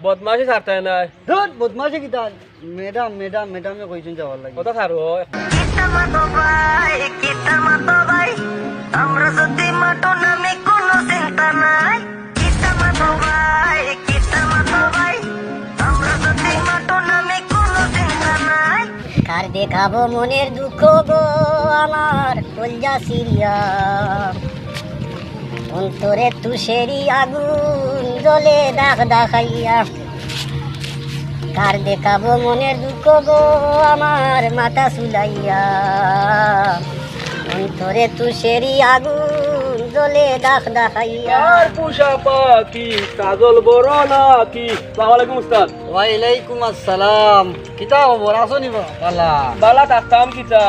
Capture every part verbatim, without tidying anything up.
বদমাশি ছাড়তায় নায়। ধুর, বদমাশি কিতা? ম্যাডাম, ম্যাডাম, ম্যাডামে কইছইন যাওয়ার লাগি। কথা ছাড়ো। কিতা মাতো ভাই, কিতা মাতো ভাই, আমরা যদি মাতো নামে কোনো চিন্তা নাই। কিতা মাতো ভাই, কিতা মাতো ভাই, আমরা যদি মাতো নামে কোনো চিন্তা নাই। কার দেখাবো মনের দুঃখ গো, আমার কলজা ছিড়িয়া। অন্তরে তুষেরি আগুন জ্বলে দাগ দাগাইয়া। কার দেখাবো মনের দুঃখ গো, আমার মাথা ছুলাইয়া। অন্তরে তুষেরি আগুন জ্বলে দাগ দাগাইয়া। কার পোষা পাখি, কাজল বড় নাকি? আসসালামু আলাইকুম উস্তাদ। ওয়ালাইকুম আসসালাম। কিতা খবর, আছো নি বা-, বালা? বালা থাকতাম কিতা?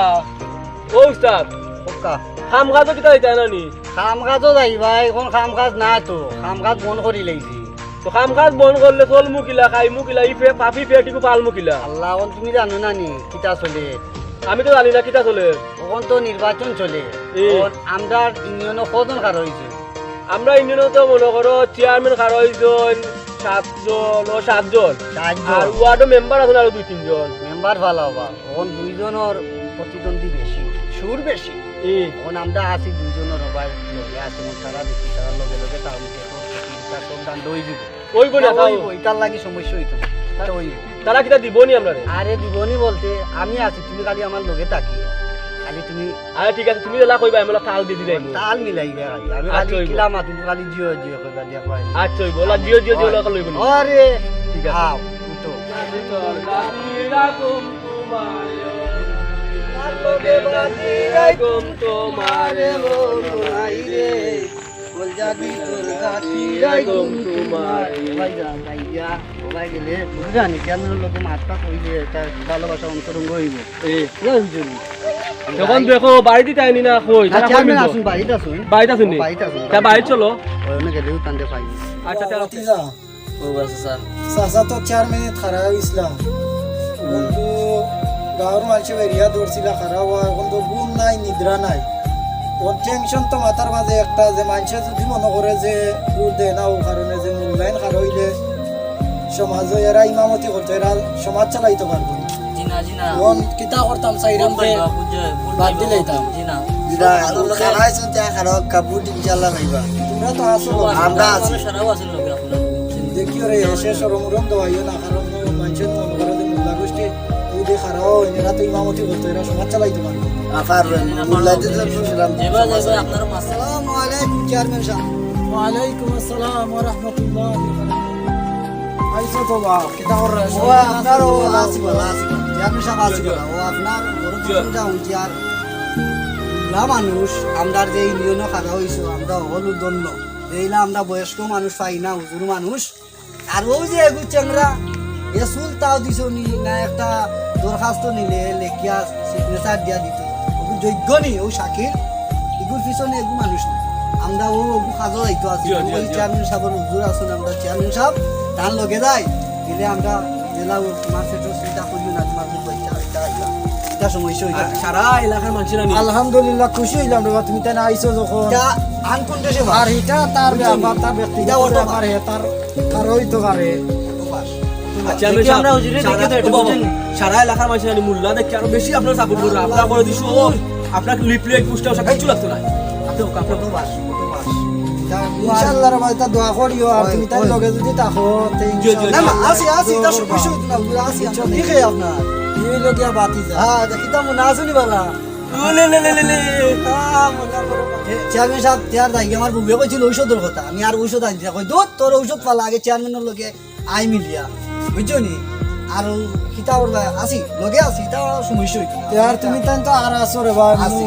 ও উস্তাদ, ওকা। কাম কাজো কিতা যাইতায় না নি? কাম কাজো যাইবা, অখন কাম কাজ না তো, কাম কাজ বন্ধ করি লাইছি। তো কাম কাজ বন্ধ করলে চলমু কিলা, খাইমু কিলা, ই পে-, পাপি পেট ইগু পালমু কিলা? আল্লাহ, অখন তুমি জানো না নি কিতা চলে? আমি তো জানি না কিতা চলে। অখন তো নির্বাচন চলে। এ। অখন আমরার ইউনিয়নো কয়জন খাড়া অইছে? আমরার ইউনিয়নো তো মনো করো চেয়ারম্যান খাড়া অইছইন সাতজন, ও সাতজন। সাতজন। আর ওয়ার্ডো মেম্বার আছইন আরো দুই তিনজন। মেম্বার ফালাও বা। অখন দুইজনর প্রতিদ্বন্দ্বী বেশি, সুর বেশি। এ। অখন আমরা আছি দুইজনর, ওবায় লগে আছি, অখন তারা দেখি, তারা লগে লগে তার মুখে তার সব দান দই দিব। ওই বলে না, খাও। অইব, ইতার লাগি সমস্যা অইতো না। তা অইব। তারা কিতা দিবনি আমরারে? আরে দিবনি বলতে আমি আছি, তুমি খালি আমার লগে থাকিও। খালি তুমি আরে ঠিক আছে, তুমি যেলা কইবা, আমি ওলা তাল দি দিলাই। তাল মিলাইবে খালি। আমি আচ্ছা, খালি অইব। কিলা মাত, তুমি খালি জিও জিও কইবা দিয়া কয়। আচ্ছা, অইব। ওলা জিও জিও জিও, ওলা লইব নি? আরে, ঠিক আছে। আও, উঠো। তোমারে ও নাই রে। কলজাদি তোর গাঠি রাই ঘুম তোমার। ভাই যা, ভাই যা, ও ভাই গেলে, বুঝলা নি? চেয়ারম্যানর লগে মাতটা কইলে, এটা ভালোবাসা অন্তরঙ্গ অইব। এ। বুঝলা নি? তখন দেখো, বাড়িত তাই নি না, কই? না, তারা চেয়ারম্যান কই আছইন, বাড়িত আছইন। বাড়িত আছইন নি? বাড়িত আছইন, তা বাড়িত বাড়িত চলো। ওই অনে গেলেও তানরে পাই। আচ্ছা, আচ্ছা। ভাতিজা। ও আচ্ছা, স্যার। চাচা তো চেয়ারম্যানে খাড়া অইছলা। কিন্তু গাঁওর মানষে বেরিয়া ধরছিলা খাড়া অওয়া, অখন তো ঘুম নাই, নিদ্রা নাই। অখন টেনশন তো মাথার মাঝে একটা যে মানষে যদি মনো করে যে ভোট দেয় না, অউ কারণে যে মূল্যায়ন খাড়া অইলে সমাজো এরা ইমামতি করতো, এরা সমাজ চালাইতো পারবো না। জি না, জি না। অখন কিতা করতাম চাইরাম যে বাদ দিলাইতাম। জি না। খাড়া অইছইন, তে খাড়া অউক্কা, ভোট ইনশাআল্লাহ পাইবা। তোমরা তো আছো, আমরা আছি। দেখিও রে, শেষ শরম উরম দেওয়াইও না, কারণ মানষে মনো করে যে মোল্লা গোষ্ঠী যদি খাড়া অয়, এরা তো ইমামতি করতো, এরা সমাজ চালাইতো পারবো। আফার মোল্লাতে তো শুনলাম। আসসালামু আলাইকুম চেয়ারম্যান সাহেব। ওয়ালাইকুম আসসালাম ওয়া রাহমাতুল্লাহ। আইছো তো বা, কিতা কররা? ও আপনার ও আসি বলা, আসি বলা। চেয়ারম্যান সাহেব আসি বলা। ও আপনার বড় জি। চিন্তা হইছে আর না মানুষ, আমরার যে ইউনিয়নো খাড়া অইছো, আমরা হকল ধন্য। এইলা আমরা বয়স্ক মানুষ পাই না, হুজুর মানুষ। আর অউ যে এগু চেংরা, এ চুল তাও দিছো নি, না একটা দরখাস্ত নিলে লেখিয়া সিগনেচার দিয়া দিত। অগু যোগ্য নি, অউ শাকিল, এগুর পিছনে এগু মানুষ না। আমরা অউ, অগু কাজো যাইতো আছি, জি, জি, অউ জি। চেয়ারম্যান সাহেবর হুজুর আছইন, আমরা চেয়ারম্যান সাহেব, তান লগে যাই, দিলে আমরা জেলা ও তোমার সেটা চিন্তা করিও না, তোমার মুখ বাচ্চা, এটা আইলা। এটা সমস্যা অইতো না। সারা এলাকার মানুষেরা নিয়ে আলহামদুলিল্লাহ, খুশি অইলাম রে বা, তুমি তাই না আইছো যখন। এটা আনকন্ডিশনাল। আর এটা তার বুঝছো নি? ব্যাপার, তার ব্যক্তিগত এটা অটো ব্যাপার, হে তার কারো অইতো পারে। আচ্ছা, আমি দেখি সারা, আমরা হুজুরে সারা, দেখে তো একটু ও বাবা, বুঝেন। সারা এলাকার মানুষ জানি মোল্লা দেখে আরো বেশি আপনার সাপোর্ট করবে। আপনার করে দিছো, ও, আপনার লিফলেট, পোস্টার, সব কিছু লাগতো না। আপনি ওকে, আপনার কত বাস, কত বাস। ইনশাআল্লাহ রে ভাই, তা দোয়া করিও, আর ওই, তুমি তার ওই। লগে যদি থাকো, তে জি, জি, জি। ইনশাআল্লাহ। না, না, আসি, আসি, এটা দোয়া সব করবা। কিছু না, হুজুর, আসি, আসি। বুঝছো নি? ঠিক আছে আপনার। এই লোক ইয়া বাতি যা। হ্যাঁ, দেখি তা মনে আছে নি বালা? ও লে লে লে লে লে। আহ, মনে পড়ে। এ, চেয়ারম্যান সাহেব, চেয়ার দাঁড়িয়ে আমার বুকে কইছিল ঔষধর কথা। আমি আর ঔষধ আনছি না। কই, "দূর, তোর ঔষধ ফালা আগে চেয়ারম্যানর লগে।" আই মিলিয়া, বুঝছো নি? আর কিতা করবা, আছি, লগে আছি, তা সমস্যা অইতো না। তে আর তুমি তান তো আর আছো রে বা, আছি।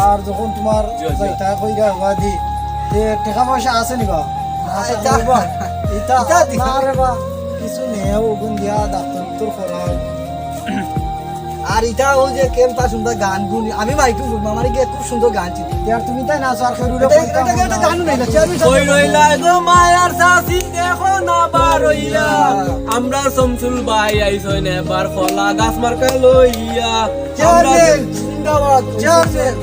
আর যখন তোমার জি, জি। যাইতা কইরা বাদি, তে টেকা পয়সা আছে নি বা? আ, ইতা, ইতা, ইতা না রে বা, কিছু নেও, ওগুন দিয়া ডাক্তার উত্তর করাও। আর ইটা অউ যে ক্যাম্পাস শুনবা গান গুন, আমি মাইকু শুনবা, আমার গিয়ে খুব সুন্দর গান চিনি। ইয়ার তুমি তাই না, স্যার, খেরুরে এটা, কইতাম এটা, এটা না। গান নাই না, চেয়ারম্যান সাহেব। কই রইলা গো মায়ার চাচি, দেখো না বার হইয়া। আমরা শামসুল ভাই আইছইন এবার কলা গাছ মার্কা লইয়া। চেয়ারম্যান, জিন্দাবাদ, চেয়ারম্যান।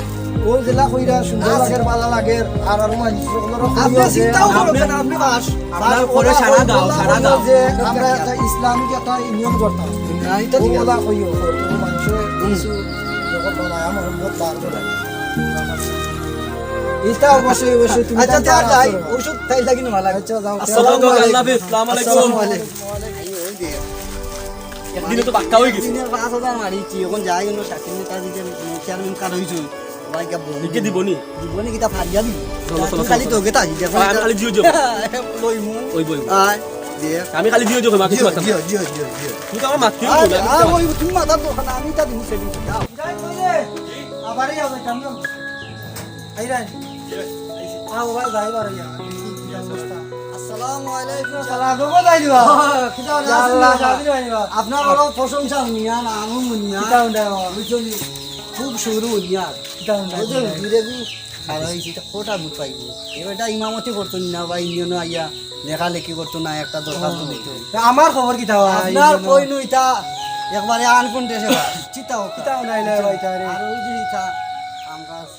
ও যেলা কইরা সুন্দর লাগের, ভালা লাগের, আর আরো মানুষ সকলরও কইও আপনি যে চিন্তাও করবেন, আপনি বাস। আপনার পরে সারা গাঁও, সারা গাঁও। যে আমরা একটা ইসলামিক একটা ইউনিয়ন করতাম। না, এটা ঠিক আছে। ওগুলা কইও, কোনো মানুষের কিছু যখন বানায়, আমার মত বার করে। এটা অবশ্যই, অবশ্যই তুমি আচ্ছা, জানতে তে আর যাই, পারছো। ঔষধ তাই লাগি না, ভালা। আচ্ছা, যাও। আসসালামু আলাইকুম। আল্লাহ হাফেজ। আসসালামু আলাইকুম। আসসালামু আলাইকুম। একদিনে তো বাক্কা হয়ে গেছে। দিনে পাঁচ হাজার মারিছি, এখন যাই, অন্য চাকরি নেতা দিতে, চেয়ারম্যান কার হইছে? ভাই, কে বল? একে দিব নি? দিব নি, কিতা ফারিয়া দিব? চলো, চলো, তুমি খালি চলো। তোকে তাই, দেখো আর এটা। খালি জিও, জিও। লইমু। ওই বই। আয়, দে। আমি খালি জিও, জিও, মাকে জিও, মারতাম। জিও, জিও, জিও, জিও। তুই তো আমার মারতে আরে, হবে না, আমি আ, তো ওই তুমি মাথার দোকান, আমি তা দিমু সেদিন। যাও। যাই কইলে? আবার এই হবে, কেমন? এই রে। আ, ও ভাই, যাই বারো ইয়া। কি অবস্থা? আসসালামু আলাইকুম। সালাম, ও ভাই, দিবা। কিতা অবস্থা? ইয়া আল্লাহ। আপনার বড় প্রশংসা হুনিয়া, নামও হুনিয়া। কিতা অবস্থা? বুঝলি? খুব শুরু হুনিয়া। কিতা অবস্থা? ওই যে হুজুরে বি খাড়া হইছে, এটা কোটা বুঝ পাইবো। এবার ইমামতি করতো না বা ইউনিয়নও আইয়া লেখালেখি করতো না, একটা দরখাস্ত ও। দিত। তা আমার খবর কিতা অয়? আপনার কই নু ইতা একবারে আনকোন দেশে বাস। চিন্তা হোক। কিতা অবস্থা? আর ওই যে ইতা আম গাছ।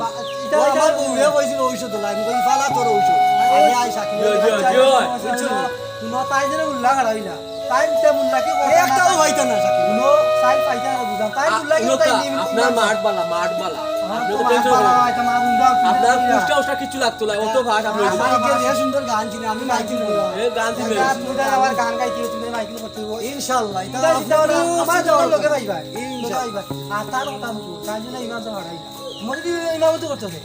বা, ইতা, ও ইতা আমার বউয়ে কইছিল ঔষধ লাই, আমি কই, "ফালা তোর ঔষধ।" আগে আই সাকিব। জিও, জিও, জিও। বুঝছো না? কোনো তাই যেন উল্লা খাড়া হইলা। তাই উঠে মুল্লা কি কথা না একটাও তাই? হইতো না, সাকিব। কোনো তাই পাইতা না বুঝলাম। তাই আ, মুল্লা কি উনো তাই কা, নিম-, আপনার নিম-, মাঠ বালা, মাঠ বালা। আমার আপনি তো তো মাঠ টেনশন বালা, করবেন না। এটা মাছ উল্লা, আপনার উল্লা। পুষ্টা উষ্টা কিচ্ছু লাগতো না, অত ভাগ আপনি আমার হইছে। যে সুন্দর গান চিনি, আমি মাইকিং করি। এ, গান চিনি। গান, তুমি তাহলে আমার গান গাইতে হবে, তুমি মাইকিং করতে হবে। ইনশাআল্লাহ, এটা চিন্তা ভাবনা আমার আমার চিন্তা ভাবনা। লোকে পাইবা। ইনশাআল্লাহ। লোকে পাইবা। আর তার কথা বলবো, তাই জন্য ইমান তো হারাই না। মনে দিন ইমামতি করতে হবে।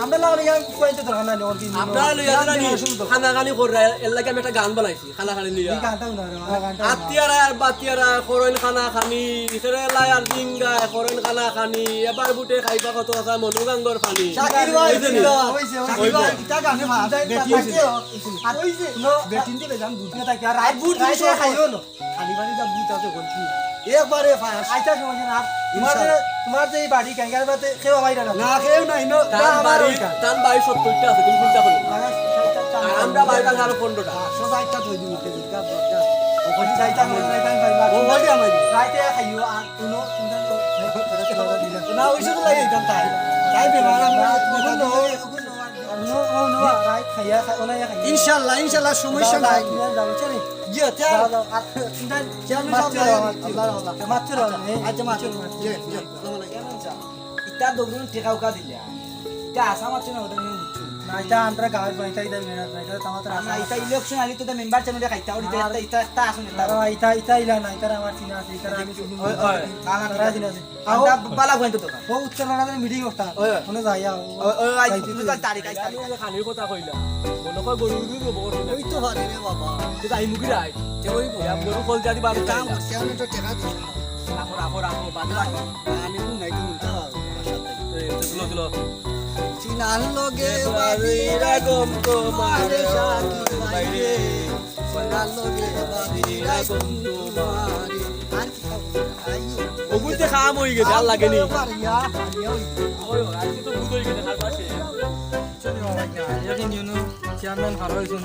আমরা লাগানো ইয়ার কইতে দরকার নাই, ওর কি আপনারা লইয়া ইমান যান নি, দিনের শুরু তো। খানা খানি কররা, এর লাগি আমি একটা গান বানাইছি, খানা খানি লইয়া। এই গানটা উনার, আমার গানটা উনার। আতিয়ারা আর বাতিয়ারা, করইন খানা খানি, ইসরে লাই আর জিঙ্গা, করইন খানা খানি, এবার বুটে খাইবা কত কথা মনু গাঙ্গর পানি। শাকির ভাই, বুঝলেন? হইছে, হইছে, শাকির ভাই, হইছে। ইটা গানে ভাই, বেটি তাই হইছে। তো, আর ওই যে, নো, বেটিন দিলে যান বুঝ। না, তাই কি, আর রাত বুট রাইতে দিছে খাইও না। খালি বাড়ি যা ভূত আছে, বলছি। একবারে ফাঁস। আইতা সময় না, আর তোমার যে, ইনশাআল্লাহ। তোমার যে এই বাড়ি, ক্যাঙ্গার বাড়িতে কেউ বাইরে না। না, কেউ নাই, নো। না, তার আমার বাড়ি, ওইটা। তার বাড়ি সত্তরটা আছে, তুমি চিন্তা করো। আমার ষাটটা চাল আর আমরা আছে। বাড়ি ভাঙা আরো পনেরোটা। পাঁচশো ষাটটা থই দিবি, কে দিকা দরকার। ওখানে যাইতাম, ওখানে যাইতাম, ভাই, ভাই। ও, ওখানে আমার। রাইতে খাইও, আর কোনো চিন্তা নেই। না, ওই শুধু লাগে, এটা তাই। তাই বেমার, আমরা না, ওখানে ওখানে নো, ও, নো, রাইত খাইয়া, খা-, ওলাই খাইয়া। ইনশাআল্লাহ, ইনশাআল্লাহ, সমস্যা যাও, নাই। যাও, তুমি যাও, বুঝছো নি? জি, আচ্ছা। যাও, যাও, আর, মাততে রও, মাততে রও, আল্লাহ, আল্লাহ। মাততে রও, আচ্ছা, এই, আচ্ছা, মাততে রও, মাততে রও। জি, জি, আসসালামু আলাইকুম। আচ্ছা, ইতা দৌড়ুন টেকা উকা দিলে। ইতা আশা মাতছে না, ওটা নিয়ে বুঝছো। না, ইতা আমরা গাঁওর পয়সা, ইতা মেহনত নাই, ইতা তো আমার না, না, ইতা ইলেকশন আলি তো মেম্বার চেয়ারম্যান খাইতা, ওর ইতা, আর ইতা, ইতা, ইতা আসুন, ইতা। না, ইতা, ইতা ইলা না, ইতা আমার চিনা আছে, ইতা আমি ওই, ওই। না, না, তারা চিনা আছে। আমরা বালা হইতো তো। ও উত্তর বাংলাদেশে মিটিং করতাম। ওই, ওই। ওখানে যাইয়া, ও, ওই, ওই, আই, যাইতে তুমি তো দিতে। তারিখ, আইস তারিখ। আমি যে খানির কথা কইলাম। মনে কয় গরু গরু গোবর দিলাম। ওই তো পারে রে বাবা। তুই তাই মুখে রাখ। যে ওই গোবর। ইয়া, গরু কল জাতি বারো কাম করছে, আমি তো টেকা দিই না। রাখো, রাখো, রাখো, বাদ বাকি। আমি তো নাই তো উল্টা আমার সাথে। এই, তো তুলো, তুলো। চিনার লগে বাজিরা গম তোমার সাথী বাইরে। চিনার লগে বাজিরা গম তোমার। আর ওগুনতে কাম হয়ে গেছে, আর লাগেনি। ওই, ওই, আজকে তো ভূত হয়ে গেছে, কার পাশে। চলো, বাবা, ইয়া, ইয়া, ইউনিয়ন চেয়ারম্যান ভালো হয়েছেন।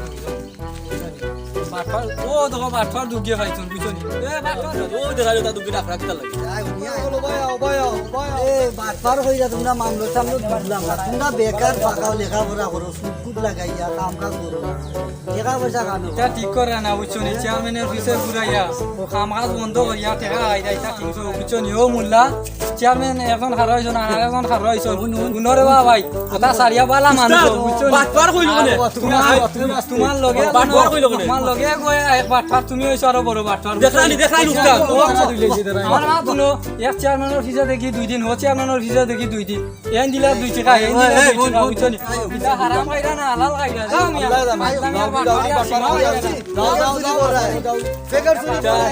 বাটপার, ও দেখো, বাটপার ঢুকিয়ে পাইছেন, বুঝছো নি? এ, বাটপার, ও দেখা যায়, তা ঢুকিয়ে রাখ, রাখতে লাগে। ও ভাই, ও ভাই, ও ভাই। এ, বাটপার হইয়া তোমরা মামলা টামলা বুঝলাম না। তোমরা বেকার ফাঁকা লেখাপড়া করো, সুদ কুদ লাগাইয়া কাম কাজ করো না। টেকা পয়সা কানো। ইটা ঠিক করে না, বুঝছো নি? চেয়ারম্যানের অফিসে ঘুরাইয়া, ও কাম কাজ বন্ধ করিয়া টেকা খাই যায়, ইটা ঠিক করে, বুঝছো নি? ও মোল্লা, চেয়ারম্যান একজন খাড়া হইছো না, আর একজন খাড়া হইছো। হুনো রে বাবা ভাই, কথা সারিয়া বালা মানুষ, বুঝছো নি? বাটপার কইলো কেনে? তোমার, তোমার লগে, বাটপার কইলো কেনে? তোমার লগে গো এক বাটপার, তুমি হইছো আরো বড় বাটপার। দেখলানি, দেখলানি উস্তাদ। আমার মা দুনো, এক চেয়ারম্যানের অফিসে দেখি দুই দিন, ও চেয়ারম্যানের অফিসে দেখি দুই দিন। এন দিলা দুই টাকা, এন দিলা দুই টাকা, বুঝছো নি? ইটা হারাম খাইরা না, হালাল খাইরা? যাও মিয়া। আল্লাহ জানে। আল্লাহ মিয়া, বাটপারি আর সীমা খাইরা না। যাও, যাও, যাও, যাও। বেকার চুরি করে।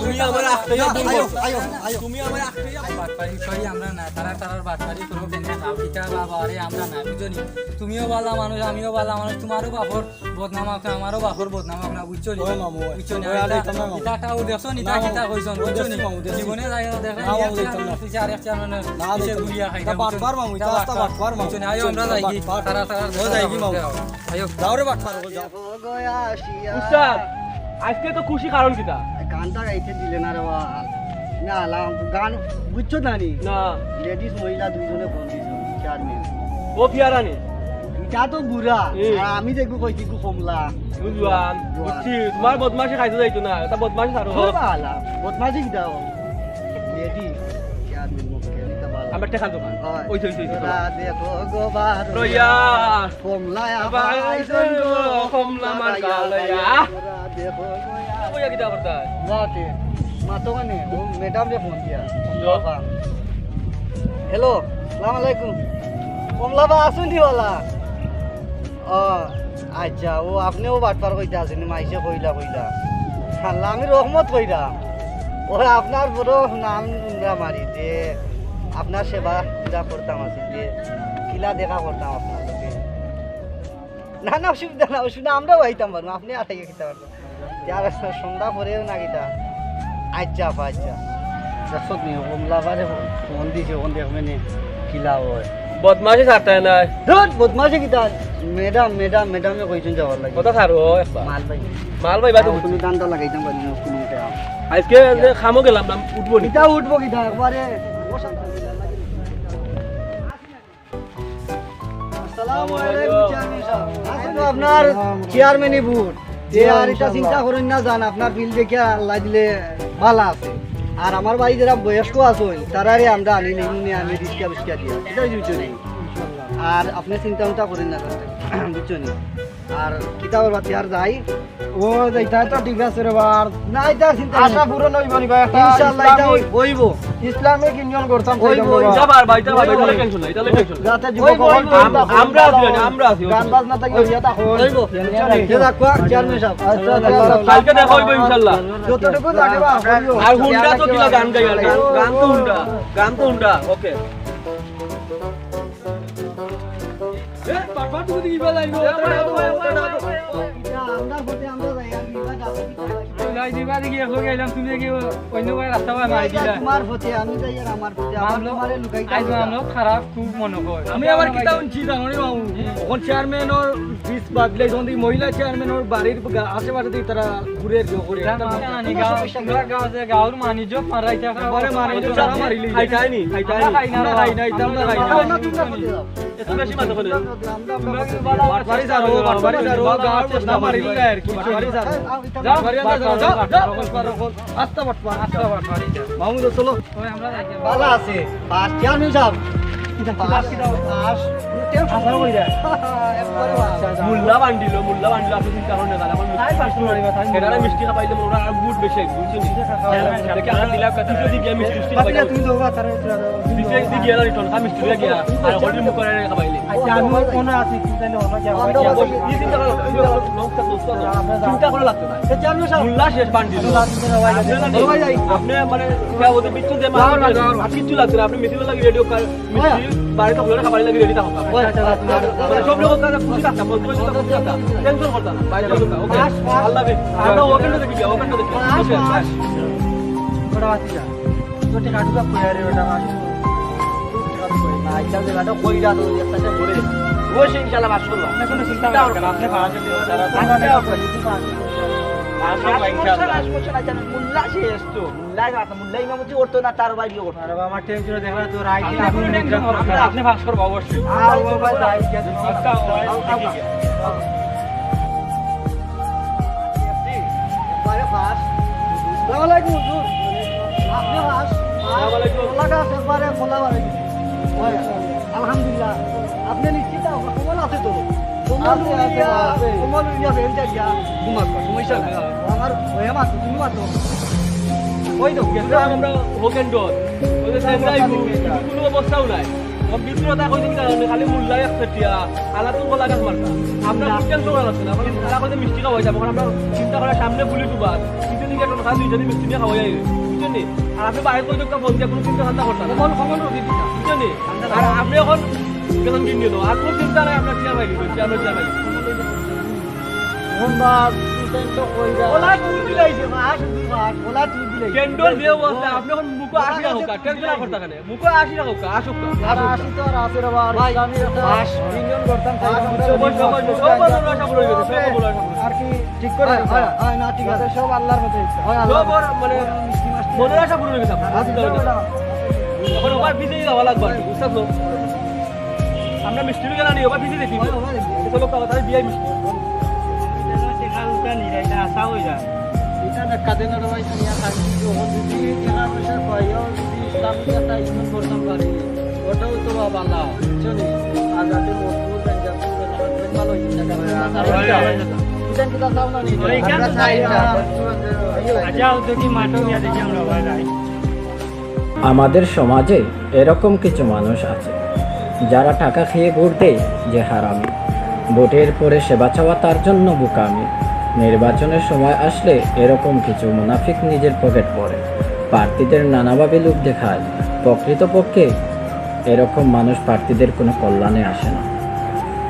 তুমি আমার আখড়াইয়া বলবো। আয়ো, আয়ো, আয়ো। তুমি আমার আখড়াইয়া। বাটপারি করি আমরা না, তারা তারার বাটপারি করো, কেন খাও? কিতা বাবা, আরে আমরা না, বুঝছো নি? তুমিও বালা মানুষ, আমিও বালা মানুষ, তোমারও বাপর বদনাম আছে, আমারও বাপর বদনাম আছে না, বুঝছো নি? ওই মামু, ওই। বুঝছো নি? ওই, আরে, ইটা, ইটা মামু। ইটা টাও দেখছো নি? ইটা কিতা কইছন, ওই বুঝছো নি? দেখছি মামু, দেখছি। জীবনে যাই না, দেখা না, মামু, দেখতাম না। পিছে আরেক চেয়ারম্যান না, পিছে ইটা গুলিয়া খাই, ইটা বুঝছো নি? বাটপার মামু, ইটা আস্তা বাটপার। বাটপার মামু। বুঝছো নি? আইও, আমরা যাই কি? বাটপার। তারা, তারা, ও যাই কি মামু? আইও। যাও রে বাটপার, যাও। উস্তাদ, আজকে তো খুশি, কারণ কিতা? গানটা গাইতে দিলে না রে বা। না, লা-, গান বুঝছো না নি? না। লেডিস মহিলা দুইজনে ফোন দিছো, চেয়ারম্যান। ও পিয়ারা নি? ইটা তো বুড়া, হুম। আর আমি দেখবো কইছি গু কমলা। বুঝলাম, জোয়ান। বুঝছি। তোমার বদমাশি খাইতে যাইতো না, এটা বদমাশি ছাড়ো। ও বালা, বদমাশি কি দাও? লেডিস চেয়ারম্যান মুখে, এটা বালা। আমরা টেকা দোকান। হয়। ওই তো, ওই তো, ওই তো। তোরা দেখো গো বার রইয়া। কমলা আবার আবার আইছইন গো, কমলা মার্কা লইয়া। তোরা দেখো গো। ওই কিতা করতা? মাতে, মাতো মানে, ও ম্যাডাম রে ফোন দিয়া। কমলা বা। হ্যালো, সালাম আলাইকুম। কমলা বা আছইন নি বালা? ও, আচ্ছা, ও আপনেও বাটপার কইতা আছইন নি, মাইনষে কইলা কইলা। আল্লাহ, আমি রহমত কইরাম। ও আপনার বড় নাম আমরা মারি যে আপনার সেবা যা করতাম আছে যে কিলা দেখা করতাম আপনার লগে। না, না, অসুবিধা না, অসুবিধা, আমরাও আইতাম পারবো, আপনে আর আইয়া কিতা পারবো। ইয়ার সন্ধ্যা পরেও না কিতা? আচ্ছা, আপা, আচ্ছা। দেখছত নি, কমলা বারে ফোন দিছে, ফোন দেখ মানে কিলা হয়। বদমাশি ছাড়তায় নায়। ধুর, বদমাশি কিতা? ম্যাডাম, ম্যাডাম, ম্যাডামে কইছইন যাওয়ার লাগি। কথা ছাড়ো একবার। মাল ভাই। মাল ভাই, বাদ আও, তুমি দান্দা লাগাইতাম পারি না, কোনো মতে আও। আজকে যে খামো গেলাম না, উঠবো নি। কিতা উঠবো কিতা? একবারে বসা। আসসালামু আলাইকুম, চেয়ারম্যান সাহেব। আজকে তো আপনার চেয়ারম্যানই ভোট। এ আর এটা চিন্তা করইন না, যান, আপনার বিল দেখিয়া আল্লাহ দিলে ভালা আছে। আর আমার বাড়ি যারা বয়স্ক আছইন, তারারে আমরা আনি নেই, উনি আনি রিক্সা ফিক্সা দিয়া। এটা বুঝছো নি? আর আপনে চিন্তা উন্তা করইন না, যান, বুঝছো নি? আর কিতাবর বাতি আর যাই। ও, যাইতা তো ঠিক আছে রে বা। আর না, এটা চিন্তা আশা নাই। পূরণ অইবো নি বা? একটা ইনশাআল্লাহ, এটা ইসলামিক, অইবো। ইসলামিক ইউনিয়ন করতাম অইবো, চাইতাম রে বা। ইটা পারবা, ইটা পারবা, ইটা লইয়া টেনশন নাই, ইটা লইয়া টেনশন নাই। যাতে যুবক অইবো, অইবো, অইবো। আম-, আমরা আছি, আমরা আছি, গান বাজনা থাকি হইয়া তা হই। অইবো। টেনশন নাই। যে রাখবা, চেয়ারম্যান সাহেব। আচ্ছা, আচ্ছা, আচ্ছা। কালকে দেখা অইবো ইনশাআল্লাহ। যতটুকু লাগে বা, করিও। আর হুন্ডা তো কিলা গান গাই, আর গান, গান তো হুন্ডা, গান তো হুন্ডা, ওকে। এ, বাবা, তুমি কি বলাই গো? ইটা আমরার পথে আমরা যাই, আর বিবাদ আছে কি? লাই দিবা দেখি, এক লগে আইলাম, তুমি দেখি অন্য ভাই রাস্তা ভাই মারি দিলা। তোমার পথে, আমি যাই আর আমার পথে, আমার মামলা, তোমারে লুকাইতে আইজ হবে না। মামলা খারাপ খুব মনে হয়। আমি আবার কিতা শুনছি জানো নি বাবু? হুম। অখন চেয়ারম্যানর বিশ বাদ দিলে, যখন দেখি মহিলা চেয়ারম্যানর বাড়ির গা-, আশেপাশে দেখি তারা ঘুরে আর কি, ঘুরে। না, না, না, গাঁও, গাঁও যে গাঁওর মানিজ্য মারা ইটা একবারে মানিজ্য তারা মারিলি। খাইতাই নি, খাইতাই নি। আমরা খাই না, আমরা খাই না, ইটা আমরা খাই না। আমরা খাই না। এত বেশি মাথা করে। বাটপারি ছাড়ো, বাটপারি ছাড়ো, গাঁওর চেষ্টা মারিলি আর কি, বাটপারি ছাড়ো। যাও, বাটপারি ছাড়ো, যাও, যাও, বাটপার অকল। আস্তা বাটপার, আস্তা বাটপার। মাহমুদ, চলো। ওই আমরা যাই। ভালা আছে, পাস, চেয়ারম্যান সাহেব। Pass, pass. একবারে পাস। মোল্লা বান্ডিল, মোল্লা বান্ডিল, আপনি চিন্তা করইন না, তাহলে আমার মিষ্টি, তাই পাস করে দিবা, তাই এটারে মিষ্টি খাবাইলে মোরা আর গুড বেশি, বুঝছেন? দেখি আমরা দিলাম কথা, কিছু দিকে মিষ্টি, মিষ্টি খাবাইলে। তুমি তো ওরা তারা, তারা, দিকে, দিকে আর রিটার্ন, আমি মিষ্টি গিয়া, আর ওই মুখ করে খাবাইলে। আচ্ছা, আমি কোনো আছি, চিন্তা নেই, ওরা গিয়া আমরা খাবাইলে। ওই চিন্তা করো, ওই লোকটা দোস্ত আছে। চিন্তা করা লাগতো না। মোল্লা শেষ বান্ডিল। আপনি মানে, কিতা ওদের বিচ্ছু যে মারা আর কিচ্ছু লাগতো না, আপনি মিছিল লাগি রেডিও কর। মিষ্টি, বাড়িত হকলরে খাবার লাগি রেডি থাকো। আচ্ছা, আচ্ছা, আচ্ছা। মানে সব লোক তারা খুশি থাকতাম, বলতে বলতে খুশি থাকতাম। টেনশন করতাম না, বাইরে থাকতাম। ওকে। আল্লাহ হাফেজ। আমরা ওখানে দেখি, ওখানে দেখি। ওকে, bye। ওটা আছে যা। তো ঠিক আছে, কই আরে ওটা মাস। না, এটা যে এটা কই যা তো একটা যে বলে। ও সে ইনশাআল্লাহ মাস করলো। না, কোনো চিন্তা করবেন না, আপনি ভাড়া দিতে পারবেন। মাস করবো, ইনশাআল্লাহ। মাস করবো, আচ্ছা, মোল্লা শেষ তো। মোল্লা মুল্লা ইমামতি করতো না, তার বাইরে করতো। আরে বাবা, আমার টেনশনে দেখা যায় তো, রাইতে আপনি কোনো টেনশন করবেন না, আপনি পাস করবো অবশ্যই। আর ও ভাই, যাই, গিয়া দেখি। আচ্ছা, ও ভাই, আও, আও, দেখি আও। গিয়া। একবারে পাস। আসসালামু আলাইকুম, হুজুর। আপনি পাস। আসসালামু আলাইকুম। খোলা গাছ একবারে খোলা বাড়ি। হয়। আলহামদুলিল্লাহ। আপনি নিশ্চিত, আপনার কম্বল আছে তো? কম্বল আছে, উড়িয়া, আছে, আছে। কম্বল উড়িয়া বেরিয়ে যায় গিয়া। ঘুমাক, সমস্যা নাই। আমার ভয়ে মারতো, তুমি মারতো। ওই তো, গেছে। আমরা হোকেন ডর। ওই যে সেন্টাই গু, কিন্তু কোনো অবস্থাও নাই। ও মিত্রতা কইছে কি জানো? খালি মোল্লা এক সেটিয়া, আলা তো গলা গাছ মারতা। আমরা না। বুঝতাম তো লাগছে না। এখন তারা কইছে মিষ্টি খাওয়াই যাবো। এখন আমরা চিন্তা করার সামনে পুলিশ উবা। কিন্তু নিয়ে এখন খালি দুইজনই মিষ্টি নিয়ে খাওয়াই যাইবে। বুঝছেন নি? আর আপনি বাইরে কই দোকান ফোন দিয়ে কোনো চিন্তা ভাবনা করতাম না। কখন, কখন রুটি দিতা? বুঝছেন নি? আর আপনি এখন গেলাম দিন দিন। আর কোনো চিন্তা নাই, আপনার চেয়ার পাইলি, চেয়ার পাইলি। এখন বা ওলা দূর বিলাইছে, মাস দূর মাস, ওলা দূর বিলাইছে। কেন্দ্র যে অবস্থা, আপনি এখন মুখে আসি রাখো, কা, টেনশন না করতা কেন? মুখে আসি রাখো, কা, আসুক, কা, আসুক, কা। আসি তো আর আছে রে বা, আর ভাই, ইসলামী একটা মাস। ইউনিয়ন করতাম, তাই আমরা সব, সব, সব, সব মনের আশা পূরণ হয়ে গেছে, সব মনের আশা পূরণ। আর কি ঠিক করে হয়, দিতে হয়, হয়। হয়, না, ঠিক আছে, সব আল্লাহর মতো ইচ্ছা। হয়, আল্লাহ। সব ওর, মানে, মনের আশা পূরণ হয়ে গেছে, আর চিন্তা করবেন না। এখন ওবার পিছিয়ে যাওয়া লাগবে আর কি, বুঝতে পারছো? আমরা মিষ্টি গেলা নিয়ে ওবার পিছিয়ে দেখি। হয়, হয়। চলো, তাড়াতাড়ি বিয়ে মিষ্টি। এটা আশা হয়ে যায়। এটা দেখা দেন রে ভাই, তুমি আর খালি যখন যদি টাকা পয়সা পাইও, যদি ইসলামী একটা ইউনিয়ন করতাম পারি, ওটাও তো বাবা আল্লাহ, বুঝছো নি? আর যাতে মজবুত হয়ে যায়, ভালো হয়ে যায়। বুঝেন কি তা চাও না নি? ওই কেন আমরা চাই না। আচ্ছা, ও তো কি মাঠে গিয়ে দেখি আমরা ভাই যাই। আমাদের সমাজে এরকম কিছু মানুষ আছে, যারা টাকা খেয়ে ভোট দেয় যে হারামি, ভোটের পরে সেবা চাওয়া তার জন্য বোকামি। নির্বাচনের সময় আসলে এরকম কিছু মুনাফিক নিজের পকেট ভরে, প্রার্থীদের নানাভাবে লোভ দেখায়। প্রকৃতপক্ষে এরকম মানুষ প্রার্থীদের কোনো কল্যাণে আসে না।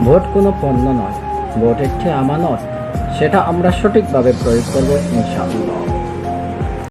ভোট কোনো পণ্য নয়, ভোট একটি আমানত, সেটা আমরা সঠিকভাবে প্রয়োগ করব ইনশাআল্লাহ।